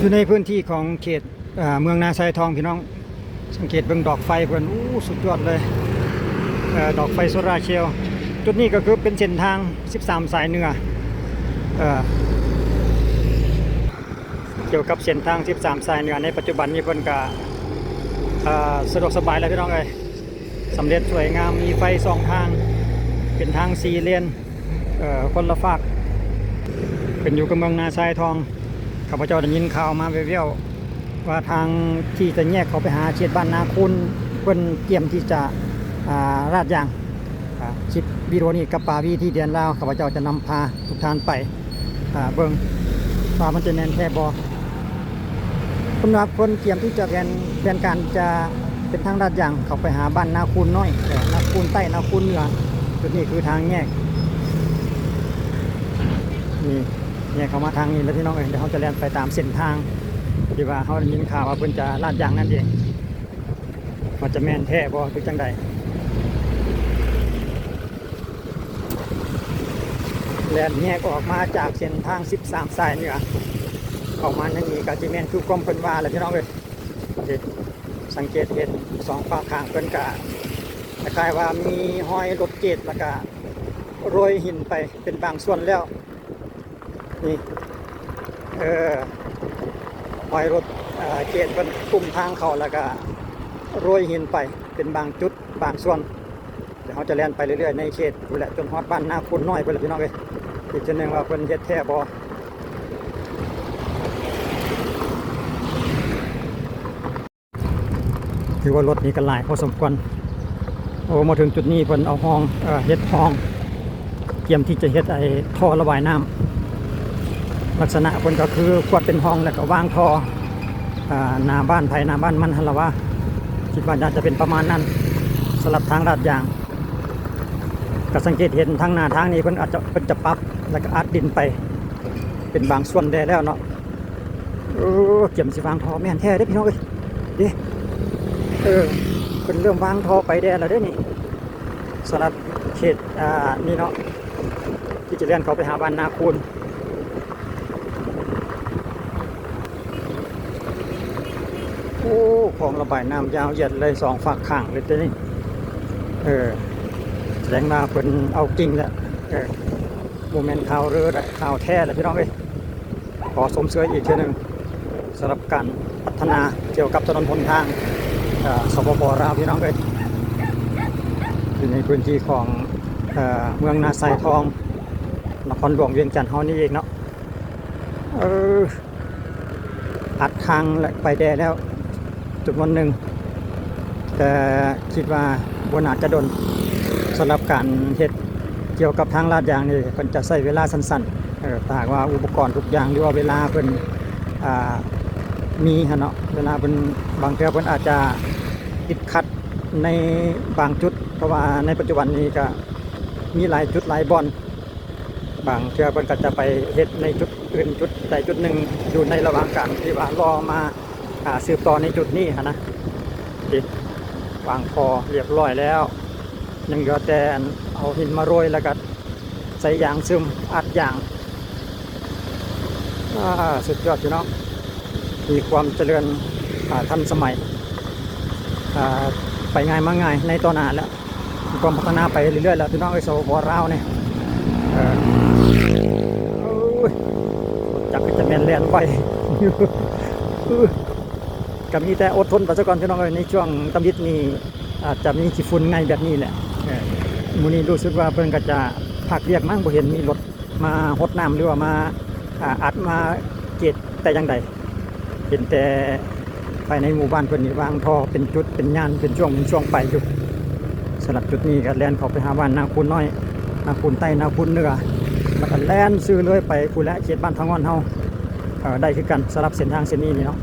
ຢູ່ໃນພື້ນທີ່ຂອງເຂດ ເອີ ເມືອງນາຊາຍທອງພີ່ນ້ອງ, ສັງເກດເບິ່ງດອກໄຟເພິ່ນ ໂອ້ ສຸດຍອດເລີຍ. ເອີ ດອກໄຟໂຊລາເຊວ. ຈຸດນີ້ກໍຄືເປັນເສັ້ນທາງສິບສາມສາຍເໜືອ ເອີ ກ່ຽວກັບເສັ້ນທາງສິບສາມສາຍເໜືອໃນປັດຈຸບັນນີ້ເພິ່ນກະ ເອີ ສະດວກສະບາຍແລ້ວພີ່ນ້ອງເອີຍ, ສຳເລັດສວຍງາມ ມີໄຟສອງທາງ ເປັນທາງສີ່ເລນ ເອີ ຄົນລະຟາກ ຂຶ້ນຢູ່ກັບເມືອງນາຊາຍທອງ. ຂ້າພະເຈົ້າໄດ້ຍິນຂ່າວມາແວ່ວໆ ວ່າທາງທີ່ຈະແຍກເຂົ້າໄປຫາເຂດບ້ານນາຄູນ ເພິ່ນກຽມທີ່ຈະ ອ່າ ລາດຢາງ. ອ່າ ຄລິບວິດີໂອນີ້ກັບປາວີ ທີ່ແດນລາວ ຂ້າພະເຈົ້າຈະນຳພາທຸກທ່ານໄປ ອ່າ ເບິ່ງວ່າມັນຈະແມ່ນແທ້ບໍ່. ເພິ່ນວ່າເພິ່ນກຽມທີ່ຈະແຜນ ແຜນການຈະເປັນທາງລາດຢາງເຂົ້າໄປຫາບ້ານນາຄູນນ້ອຍ ເອີ ນາຄູນໃຕ້ ນາຄູນເໜືອ. ຈຸດນີ້ຄືທາງແຍກ ນີ້ ແຍກເຂົ້າມາທາງນີ້ແລ້ວພີ່ນ້ອງເອີຍ. ດຽວເຮົາຈະແລ່ນໄປຕາມເສັ້ນທາງທີ່ວ່າເຮົາໄດ້ຍິນຂ່າວວ່າເພິ່ນຈະລາດຢາງນັ້ນເອງ ວ່າຈະແມ່ນແທ້ບໍ່ ຫຼືຈັ່ງໃດ. ແລ່ນແຍກອອກມາຈາກເສັ້ນທາງສິບສາມສາຍເໜືອ ເຂົ້າມາໃນນີ້ກໍຊິແມ່ນຄືຄວາມເພິ່ນວ່າແຫຼະພີ່ນ້ອງເອີຍ. ສັງເກດເຫັນສອງຟາກຂ້າງເພິ່ນກະຄ້າຍໆວ່າມີຮອຍລົດເກດ ແລ້ວກະໂລຍຫີນໄປເປັນບາງສ່ວນແລ້ວ. ນີ້ ເອີ ຮອຍລົດ ເອີ ເກດເພິ່ນກຸ້ມທາງເຂົ້າ ແລ້ວກະໂລຍຫີນໄປເປັນບາງຈຸດບາງສ່ວນ. ດຽວເຮົາຈະແລ່ນໄປເລື້ອຍໆໃນເຂດພຸ້ນແຫຼະ ຈົນຮອດບ້ານນາຄູນນ້ອຍພຸ້ນແຫຼະພີ່ນ້ອງເອີຍ. ອີກເທື່ອໜຶ່ງວ່າເພິ່ນເຮັດແທ້ບໍ່. ຖືວ່າລົດນີ້ກໍຫຼາຍພໍສົມຄວນ. ໂອ້ ມາເຖິງຈຸດນີ້ເພິ່ນເອົາຮ່ອງ ເອີ ເຮັດຮ່ອງ ກຽມທີ່ຈະເຮັດໄອ້ທໍ່ລະບາຍນ້ຳ. ລັກສະນະເພິ່ນກໍຄືກວດເປັນຮ່ອງ ແລ້ວກໍວາງທໍ່ ອ່າ ໜ້າບ້ານໃຜໜ້າບ້ານມັນຫັ້ນລະວ່າ. ຄິດວ່າໜ້າຈະເປັນປະມານນັ້ນ ສຳລັບທາງລາດຢາງ. ກໍສັງເກດເຫັນທາງໜ້າທາງນີ້ເພິ່ນອາດຈະ ເພິ່ນຈະປັບ ແລ້ວກໍອັດດິນໄປເປັນບາງສ່ວນແດ່ແລ້ວເນາະ. ເອີ ກຽມຊິວາງທໍ່ ແມ່ນແທ້ເດ້ພີ່ນ້ອງເອີຍ ເດ້. ເອີ ເພິ່ນເລີ່ມວາງທໍ່ໄປແດ່ແລ້ວເດ້ນີ້ ສຳລັບເຂດ ອ່າ ນີ້ເນາະ ທີ່ຈະແລ່ນເຂົ້າໄປຫາບ້ານນາຄູນ. ໂອ້ ຄອງລະບາຍນ້ຳຍາວຢຽດເລີຍ ສອງຟາກຂ້າງເລີຍເດ້ນີ້. ເອີ ສະແດງວ່າເພິ່ນເອົາຈິງແລ້ວ. ເອີ ບໍ່ແມ່ນຂ່າວລືແຫຼະ ຂ່າວແທ້ແຫຼະພີ່ນ້ອງເອີຍ. ຂໍຊົມເຊີຍອີກເທື່ອໜຶ່ງ ສຳລັບການພັດທະນາກ່ຽວກັບຖະໜົນຫົນທາງ ເອີ ສປປ ລາວ ພີ່ນ້ອງເອີຍ. ຢູ່ໃນພື້ນທີ່ຂອງ ເອີ ເມືອງນາຊາຍທອງ ນະຄອນຫຼວງວຽງຈັນເຮົານີ້ເອງເນາະ. ເອີ ອັດທາງ ແລະ ໄປແດ່ແລ້ວຈຳນວນໜຶ່ງ ແຕ່ຄິດວ່າບໍ່ໜ້າຈະດົນ. ສຳລັບການເຮັດກ່ຽວກັບທາງລາດຢາງນີ້ ເພິ່ນຈະໃຊ້ເວລາສັ້ນໆ ເອີ ຖ້າຫາກວ່າອຸປະກອນທຸກຢ່າງ ຫຼືວ່າເວລາເພິ່ນ ອ່າ ມີຫັ້ນເນາະ, ເວລາເພິ່ນ ບາງເທື່ອເພິ່ນອາດຈະຕິດຂັດໃນບາງຈຸດ ເພາະວ່າໃນປັດຈຸບັນນີ້ກະມີຫຼາຍຈຸດຫຼາຍບ່ອນ. ບາງເທື່ອເພິ່ນກໍຈະໄປເຮັດໃນຈຸດອື່ນ ຈຸດໃດຈຸດໜຶ່ງ ຢູ່ໃນລະຫວ່າງການທີ່ວ່າລໍມາ ອ່າ ສືບຕໍ່ໃນຈຸດນີ້ຫັ້ນນະ. ນີ້ ວາງທໍ່ຮຽບຮ້ອຍແລ້ວ ຍັງເຫຼືອແຕ່ອັນເອົາຫີນມາໂລຍ ແລ້ວກໍໃສ່ຢາງຊຶມ ອັດຢາງ. ອ່າ ສຸດຍອດຢູ່ເນາະ ມີຄວາມຈະເລີນ ອ່າ ທັນສະໄໝ ອ່າ ໄປງ່າຍມາງ່າຍໃນຕໍ່ໜ້າແລ້ວ. ມີຄວາມພັດທະນາໄປເລື້ອຍໆແລ້ວພີ່ນ້ອງເອີຍ ສປປ ລາວນີ້. ເອີ ໂອ້ຍ ຈັກຄືຈະແມ່ນແລ່ນໄວ ກໍມີແຕ່ອົດທົນໄປຊະກ່ອນພີ່ນ້ອງເອີຍ. ໃນຊ່ວງທຳອິດນີ້ອາດຈະມີຂີ້ຝຸ່ນໄງ່ແບບນີ້ແຫຼະ. ເອີ ມື້ນີ້ຮູ້ສຶກວ່າເພິ່ນກໍຈະພັກວຽກມັ້ງ ບໍ່ເຫັນມີລົດ ມາຫົດນ້ຳ ຫຼືວ່າມາ ອ່າ ອັດມາເກດແຕ່ຢ່າງໃດ. ເຫັນແຕ່ພາຍໃນໝູ່ບ້ານເພິ່ນນີ້ວາງທໍ່ເປັນຈຸດເປັນຍານ ເປັນຊ່ວງເປັນຊ່ວງໄປຢູ່. ສຳລັບຈຸດນີ້ກໍແລ່ນເຂົ້າໄປຫາບ້ານນາຄູນນ້ອຍ ນາຄູນໃຕ້ ນາຄູນເໜືອ ແລ້ວກໍແລ່ນຊື່ເລີຍໄປພຸ້ນແຫຼະ ເຂດບ້ານທາງງອນເຮົາ ເອີ ໄດ້ຄືກັນ ສຳລັບເສັ້ນທາງເສັ້ນນີ້ນີ້ເນາະ.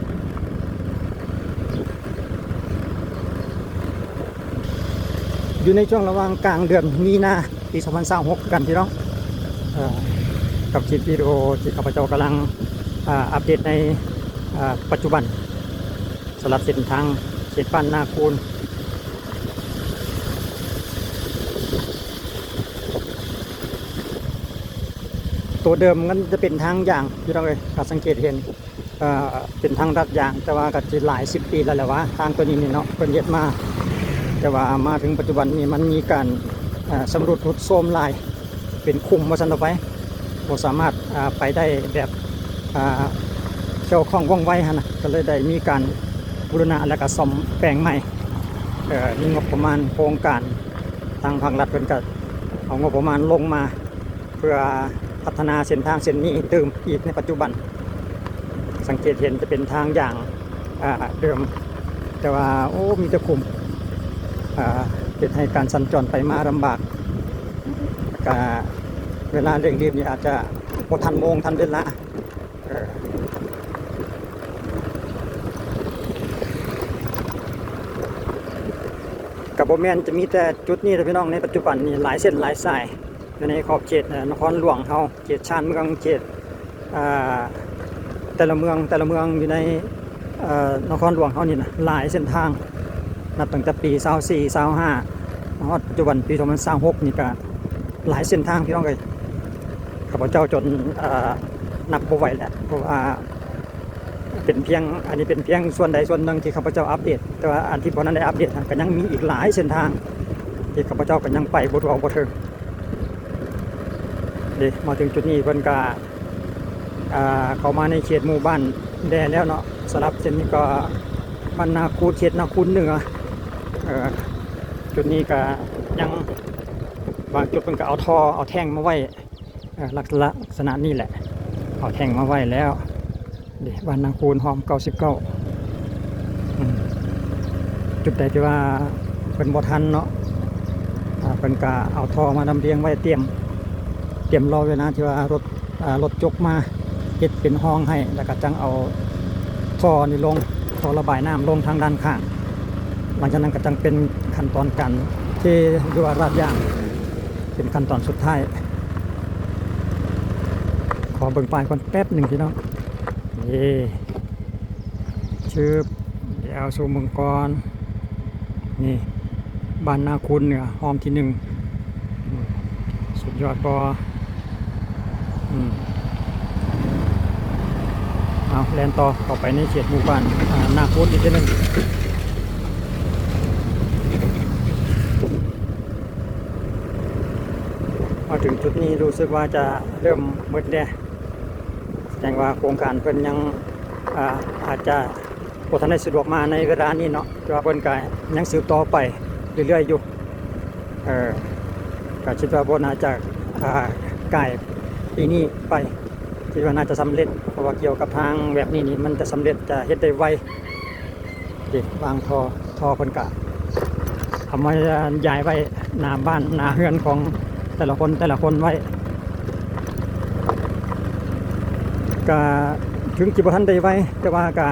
ຢູ່ໃນຊ່ວງລະຫວ່າງກາງເດືອນມີນາ ປີສອງພັນຊາວຫົກຄືກັນພີ່ນ້ອງ ເອີ ກັບຄລິບວິດີໂອທີ່ຂ້າພະເຈົ້າກຳລັງ ອ່າ ອັບເດດໃນ ອ່າ ປັດຈຸບັນ ສຳລັບເສັ້ນທາງເຂດບ້ານນາຄູນ. ໂຕເດີມມັນຈະເປັນທາງຢ່າງ ພີ່ນ້ອງເອີຍ ຖ້າສັງເກດເຫັນ ກໍເປັນທາງລາດຢາງ ແຕ່ວ່າກໍຊິຫຼາຍສິບປີແລ້ວແຫຼະວ່າ ທາງຕົວນີ້ນີ້ເນາະ ເພິ່ນເຮັດມາ ແຕ່ວ່າມາເຖິງປັດຈຸບັນນີ້ມັນມີການ ເອີ່ ຊຳລຸດຮຸດໂຊມຫຼາຍ ເປັນຂຸມວ່າຊັ້ນເຖາະໄປ ບໍ່ສາມາດ ເອີ່ ໄປໄດ້ແບບ ເອີ່ ແຄ້ວຄ່ອງວ່ອງໄວຫັ້ນນະ ກໍເລີຍໄດ້ມີການບູລະນະ ແລ້ວກໍສ້ອມແປງໃໝ່ ເອີ່ ມີງົບປະມານໂຄງການ ທາງພາກລັດເພິ່ນກໍເອົາງົບປະມານລົງມາ ເພື່ອພັດທະນາເສັ້ນທາງເສັ້ນນີ້ຕື່ມອີກໃນປັດຈຸບັນ. ສັງເກດເຫັນຈະເປັນທາງຢ່າງ ອ່າ ເດີມ ແຕ່ວ່າ ໂອ້ ມີແຕ່ຂຸມ ອ່າ ເຮັດໃຫ້ການສັນຈອນໄປມາລຳບາກ. ກະເວລາເລັ່ງຣີບນີ້ອາດຈະບໍ່ທັນໂມງທັນເວລາ. ເອີ ກະບໍ່ແມ່ນຈະມີແຕ່ຈຸດນີ້ເດ້ພີ່ນ້ອງ ໃນປັດຈຸບັນນີ້ຫຼາຍເສັ້ນຫຼາຍສາຍ ຢູ່ໃນຂອບເຂດ ເອີ ນະຄອນຫຼວງເຮົາ ເຂດຊານເມືອງ ເຂດ ອ່າ ແຕ່ລະເມືອງ ແຕ່ລະເມືອງຢູ່ໃນ ເອີ ນະຄອນຫຼວງເຮົານີ້ນະ ຫຼາຍເສັ້ນທາງ ນັບຕັ້ງແຕ່ປີຊາວສີ່ ຊາວຫ້າ ມາຮອດປັດຈຸບັນປີສອງພັນຊາວຫົກນີ້ກະຫຼາຍເສັ້ນທາງພີ່ນ້ອງເອີຍ. ຂ້າພະເຈົ້າຈົນ ເອີ ນັບບໍ່ໄຫວແລ້ວ ເພາະວ່າ ເປັນພຽງ ອັນນີ້ເປັນພຽງສ່ວນໃດສ່ວນໜຶ່ງທີ່ຂ້າພະເຈົ້າອັບເດດ ແຕ່ວ່າອັນທີ່ບໍ່ທັນໄດ້ອັບເດດນັ້ນ ກໍຍັງມີອີກຫຼາຍເສັ້ນທາງທີ່ຂ້າພະເຈົ້າກໍຍັງໄປບໍ່ທົ່ວບໍ່ເຖິງ. ເດ້ ມາເຖິງຈຸດນີ້ເພິ່ນກໍ ອ່າ ເຂົ້າມາໃນເຂດໝູ່ບ້ານແດ່ແລ້ວເນາະ. ສຳລັບເສັ້ນນີ້ກໍບ້ານນາຄູນ ເຂດນາຄູນເໜືອ. ເອີ ຈຸດນີ້ກໍຍັງ ບາງຈຸດເພິ່ນກໍເອົາທໍ່ ເອົາແທ່ງມາໄວ້ ເອີ ລັກສະນະນີ້ແຫຼະ ເອົາແທ່ງມາໄວ້ແລ້ວ. ເດ້ ບ້ານນາຄູນ ຮ່ອມເກົ້າສິບເກົ້າ ອືມ ຈຸດໃດທີ່ວ່າເພິ່ນບໍ່ທັນເນາະ ອ່າ ເພິ່ນກະເອົາທໍ່ມາລຳລຽງໄວ້ ຕຽມ ຕຽມລໍເວລາທີ່ວ່າລົດ ອ່າ ລົດຈົກມາເຮັດເປັນຮ່ອງໃຫ້ ແລ້ວກະຈັ່ງເອົາທໍ່ນີ້ລົງ ທໍ່ລະບາຍນ້ຳລົງທາງດ້ານຂ້າງ. ຫຼັງຈາກນັ້ນກະຈັ່ງເປັນຂັ້ນຕອນການເທ ຫຼືວ່າລາດຢາງ ເປັນຂັ້ນຕອນສຸດທ້າຍ. ຂໍເບິ່ງປ້າຍກ່ອນແປັບໜຶ່ງພີ່ນ້ອງ. ເອີ ຊຶບ ດຽວຊູມເບິ່ງກ່ອນ. ນີ້ ບ້ານນາຄູນເໜືອ ຮ່ອມທີໜຶ່ງ. ອືມ ສຸດຍອດບໍ່? ອືມ ເອົາ ແລ່ນຕໍ່ເຂົ້າໄປໃນເຂດໝູ່ບ້ານ ອ່າ ນາຄູນອີກເທື່ອໜຶ່ງ. ມາເຖິງຈຸດນີ້ຮູ້ສຶກວ່າຈະເລີ່ມມືດແດ່ ສະແດງວ່າໂຄງການເພິ່ນຍັງ ອ່າ ອາດຈະບໍ່ທັນໄດ້ສະດວກມາໃນເວລານີ້ເນາະ ແຕ່ວ່າເພິ່ນກະຍັງສືບຕໍ່ໄປເລື້ອຍໆຢູ່. ເອີ ກະຄິດວ່າບໍ່ໜ້າຈະ ອ່າ ກາຍປີນີ້ໄປ ຄິດວ່າໜ້າຈະສຳເລັດ ເພາະວ່າກ່ຽວກັບທາງແບບນີ້ນີ້ ມັນຈະສຳເລັດ ຈະເຮັດໄດ້ໄວ. ເດ້ ວາງທໍ່ ທໍ່ເພິ່ນກະເອົາມາຢາຍໄວ້ໜ້າບ້ານໜ້າເຮືອນຂອງແຕ່ລະຄົນແຕ່ລະຄົນໄວ້. ກະເຖິງຊິບໍ່ທັນໄດ້ໄວ ແຕ່ວ່າກະ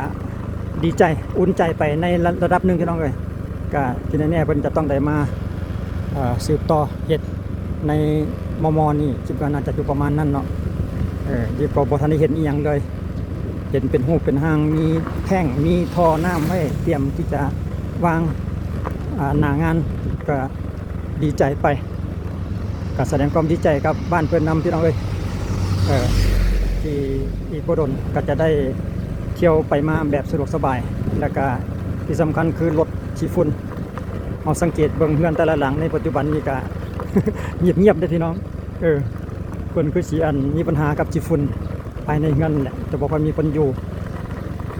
ດີໃຈ ອຸ່ນໃຈໄປໃນລະ ລະດັບໜຶ່ງພີ່ນ້ອງເອີຍ. ກະທີ່ແນ່ໆເພິ່ນຈະຕ້ອງໄດ້ມາ ເອີ ສືບຕໍ່ເຮັດໃນມໍ່ໆນີ້ ຄິດວ່າໜ້າຈະຢູ່ປະມານນັ້ນເນາະ. ເອີ ດີກວ່າບໍ່ທັນໄດ້ເຫັນອີ່ຫຍັງເລີຍ ເຫັນເປັນຮູບເປັນຮ່າງ ມີແທ່ງ ມີທໍ່ນ້ຳໄວ້ ຕຽມທີ່ຈະວາງ ອ່າ ໜ້າງານ ກະດີໃຈໄປ ກະສະແດງຄວາມດີໃຈກັບບ້ານເພິ່ນນຳ ພີ່ນ້ອງເອີຍ. ເອີ ທີ່ອີກບໍ່ດົນກະຈະໄດ້ທ່ຽວໄປມາແບບສະດວກສະບາຍ ແລ້ວກະທີ່ສຳຄັນຄືລົດຂີ້ຝຸ່ນ ເຮົາສັງເກດເບິ່ງເຮືອນແຕ່ລະຫຼັງໃນປັດຈຸບັນນີ້ກະ ງຽບໆເດ້ພີ່ນ້ອງ. ເອີ ເພິ່ນຄືຊິ ອັນ ມີບັນຫາກັບຂີ້ຝຸ່ນ ພາຍໃນເຮືອນແຫຼະ ຈະບໍ່ຄ່ອຍມີຄົນຢູ່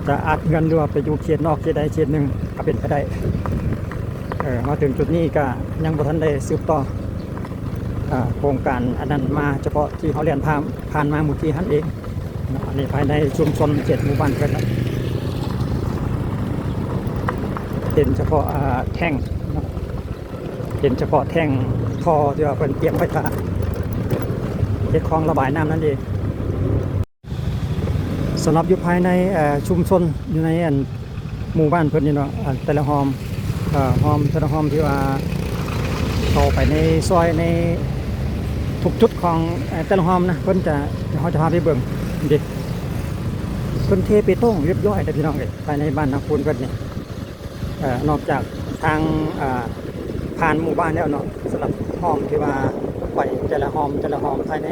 ຈະອັດເຮືອນ ຫຼືວ່າໄປຢູ່ເຂດນອກເຂດໃດເຂດໜຶ່ງກໍເປັນໄປໄດ້. ເອີ ມາເຖິງຈຸດນີ້ກໍຍັງບໍ່ທັນໄດ້ສືບຕໍ່ ເອີ ໂຄງການອັນນັ້ນມາ ສະເພາະທີ່ເຮົາແລ່ນຜ່ານ ຜ່ານມາມື້ກີ້ຫັ້ນເອງເນາະ. ອັນນີ້ພາຍໃນຊຸມຊົນເຂດໝູ່ບ້ານເພິ່ນເນາະ ເຫັນສະເພາະ ເອີ ແທ່ງເນາະ ເຫັນສະເພາະແທ່ງທໍ່ທີ່ວ່າເພິ່ນຕຽມໄວ້ຖ້າເຮັດຄອງລະບາຍນ້ຳນັ້ນເອງ. ສຳລັບຢູ່ພາຍໃນ ເອີ ຊຸມຊົນ ຢູ່ໃນ ອັນ ໝູ່ບ້ານເພິ່ນນີ້ເນາະ ອັນ ແຕ່ລະຮ່ອມ ເອີ ຮ່ອມ ແຕ່ລະຮ່ອມທີ່ວ່າເຂົ້າໄປໃນຊອຍ ໃນທຸກຈຸດຂອງ ເອີ ແຕ່ລະຮ່ອມນະ ເພິ່ນຈະ ເຮົາຈະພາໄປເບິ່ງເດ້ ເພິ່ນເທເປຕົງຮຽບຮ້ອຍເດ້ພີ່ນ້ອງເອີຍ ພາຍໃນບ້ານນາຄູນເພິ່ນນີ້. ເອີ ນອກຈາກທາງ ເອີ ຜ່ານໝູ່ບ້ານແລ້ວເນາະ ສຳລັບຮ່ອມທີ່ວ່າໄປແຕ່ລະຮ່ອມ ແຕ່ລະຮ່ອມພາຍໃນ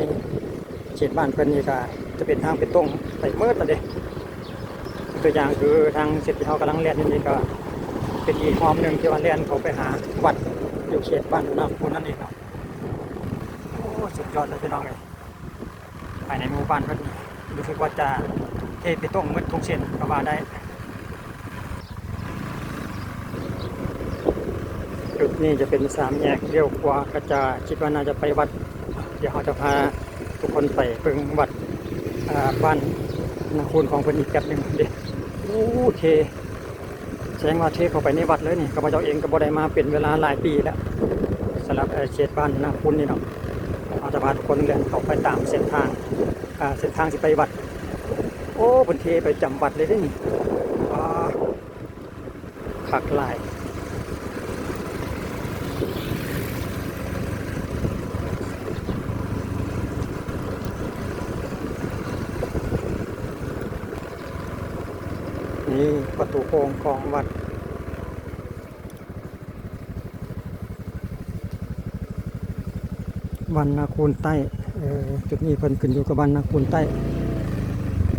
ເຂດບ້ານເພິ່ນນີ້ ກະຈະເປັນທາງເປຕົງໄປໝົດແລ້ວເດ້. ຕົວຢ່າງຄືທາງເສັ້ນທີ່ເຮົາກຳລັງແລ່ນຢູ່ນີ້ ກໍເປັນອີກຮ່ອມໜຶ່ງທີ່ວ່າແລ່ນເຂົ້າໄປຫາວັດຢູ່ເຂດບ້ານນາຄູນນັ້ນເອງເນາະ. ໂອ້ ສຸດຍອດເລີຍພີ່ນ້ອງເອີຍ. ພາຍໃນໝູ່ບ້ານເພິ່ນນີ້ ຮູ້ສຶກວ່າຈະເທເບຕົງໝົດທຸກເສັ້ນກໍວ່າໄດ້. ຈຸດນີ້ຈະເປັນສາມແຍກລ້ຽວຂວາ ກໍຈະ ຄິດວ່າໜ້າຈະໄປວັດ. ດຽວເຮົາຈະພາທຸກຄົນໄປເບິ່ງວັດ ອາ ບ້ານນາຄູນຂອງເພິ່ນອີກແປັບໜຶ່ງເດ້. ໂອ້ ເທ ສະແດງວ່າເທເຂົ້າໄປໃນວັດເລີຍນີ້. ຂ້າພະເຈົ້າເອງກໍບໍ່ໄດ້ມາເປັນເວລາຫຼາຍປີແລ້ວ ສຳລັບ ເອີ ເຂດບ້ານນາຄູນນີ້ເນາະ. ເຮົາຈະພາທຸກຄົນເດີນເຂົ້າໄປຕາມເສັ້ນທາງ ອາ ເສັ້ນທາງຊິໄປວັດ. ໂອ້ ເພິ່ນເທໄປຈຳວັດເລີຍເດ້ນີ້. ວ້າ ຄັກຫຼາຍ. ນີ້ປະຕູໂຄ້ງຂອງວັດ ວັດນາຄູນໃຕ້. ເອີ ຈຸດນີ້ເພິ່ນຂຶ້ນຢູ່ກັບວັດນາຄູນໃຕ້.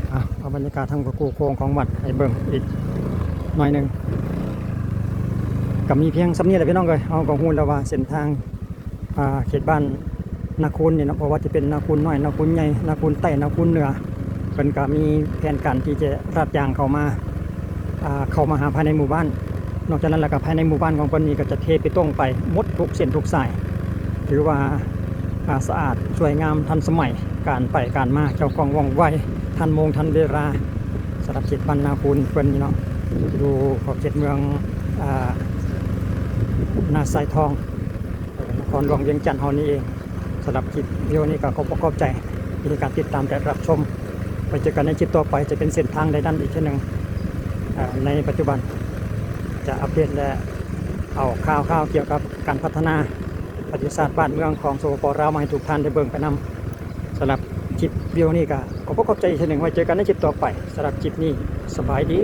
ເອົາ ເອົາບັນຍາກາດທາງປະຕູໂຄ້ງຂອງວັດໃຫ້ເບິ່ງອີກໜ້ອຍໜຶ່ງ. ກໍມີພຽງສ່ຳນີ້ແຫຼະພີ່ນ້ອງເອີຍ. ເຮົາກໍຮູ້ແລ້ວວ່າເສັ້ນທາງ ອາ ເຂດບ້ານນາຄູນນີ້ເນາະ, ບໍ່ວ່າຈະເປັນນາຄູນນ້ອຍ, ນາຄູນໃຫຍ່, ນາຄູນໃຕ້, ນາຄູນເໜືອ, ເພິ່ນກໍມີແຜນການທີ່ຈະລາດຢາງເຂົ້າມາ ອາ ເຂົ້າມາຫາພາຍໃນໝູ່ບ້ານ. ນອກຈາກນັ້ນແລ້ວກໍພາຍໃນໝູ່ບ້ານຂອງເພິ່ນນີ້ກໍຈະເທເບຕົງໄປໝົດທຸກເສັ້ນທຸກສາຍ. ຖືວ່າ ອາ ສະອາດ, ສວຍງາມ, ທັນສະໄໝ, ການໄປການມາເຈົ້າກ້ອງວ່ອງໄວ, ທັນໂມງທັນເວລາ. ສຳລັບເຂດບ້ານນາຄູນເພິ່ນນີ້ເນາະ, ຢູ່ຂອບເຂດເມືອງ ອາ ນາຊາຍທອງ ນະຄອນຫຼວງວຽງຈັນເຮົານີ້ເອງ. ສຳລັບຄລິບວິດີໂອນີ້ກໍຂໍຂອບໃຈທີ່ໃຫ້ການຕິດຕາມ ແລະ ຮັບຊົມ. ໄວ້ເຈີກັນໃນຄລິບຕໍ່ໄປ ຈະເປັນເສັ້ນທາງໃດນັ້ນອີກເທື່ອໜຶ່ງ. ອາ ໃນປັດຈຸບັນຈະອັບເດດ ແລະ ເອົາຂ່າວໆກ່ຽວກັບການພັດທະນາປະເທດຊາດບ້ານເມືອງຂອງ ສປປ ລາວ ມາໃຫ້ທຸກທ່ານໄດ້ເບິ່ງໄປນຳ. ສຳລັບຄລິບວິດີໂອນີ້ກໍຂໍຂອບໃຈອີກເທື່ອໜຶ່ງ. ໄວ້ເຈີກັນໃນຄລິບຕໍ່ໄປ. ສຳລັບຄລິບນີ້ ສະບາຍດີ.